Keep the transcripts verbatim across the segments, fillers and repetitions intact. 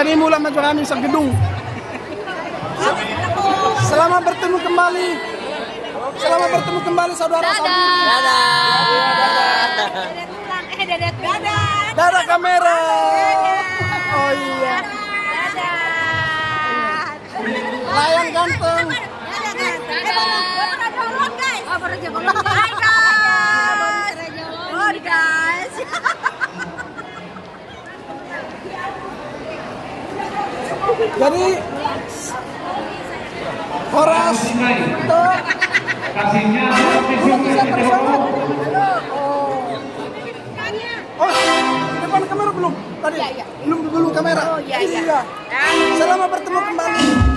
Ini mulai maju kami sa gedung. Selamat bertemu kembali. Selamat bertemu kembali, saudara. Dadah. Dadah. Dadah kamera. Oh iya. Dadah. Layang ganteng. Dadah. Hai, guys. Jadi, horas. Tuh. Kasihnya. Belum bisa terus. Oh. Oh, depan kamera belum? Tadi? Iya, iya. Belum, belum kamera? Oh, iya, iya. Iya. Selamat bertemu kembali.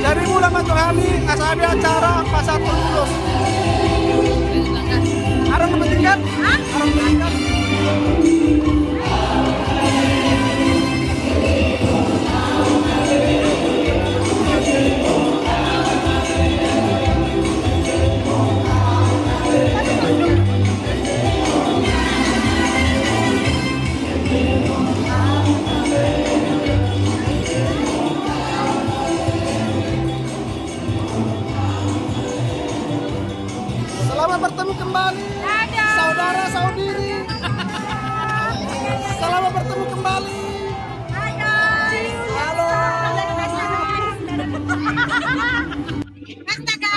Jadi mulai ma tu hami, asa be acara pasahat tu ulos. Arang na penting kan? Hah? Arang na penting kan? Selamat bertemu kembali, dadah, saudara saudiri. Selamat bertemu kembali. Dadah. Halo. Astaga.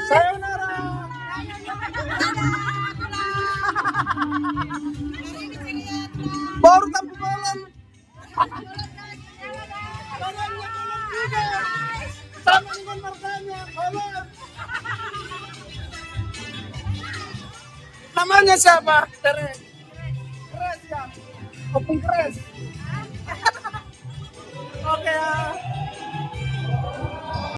Sayonara. Baru tampu bolon. Bolonnya bolon juga. Sama dengan marganya, bolon. Namanya siapa? Tere. Keras ya. Opung Keras.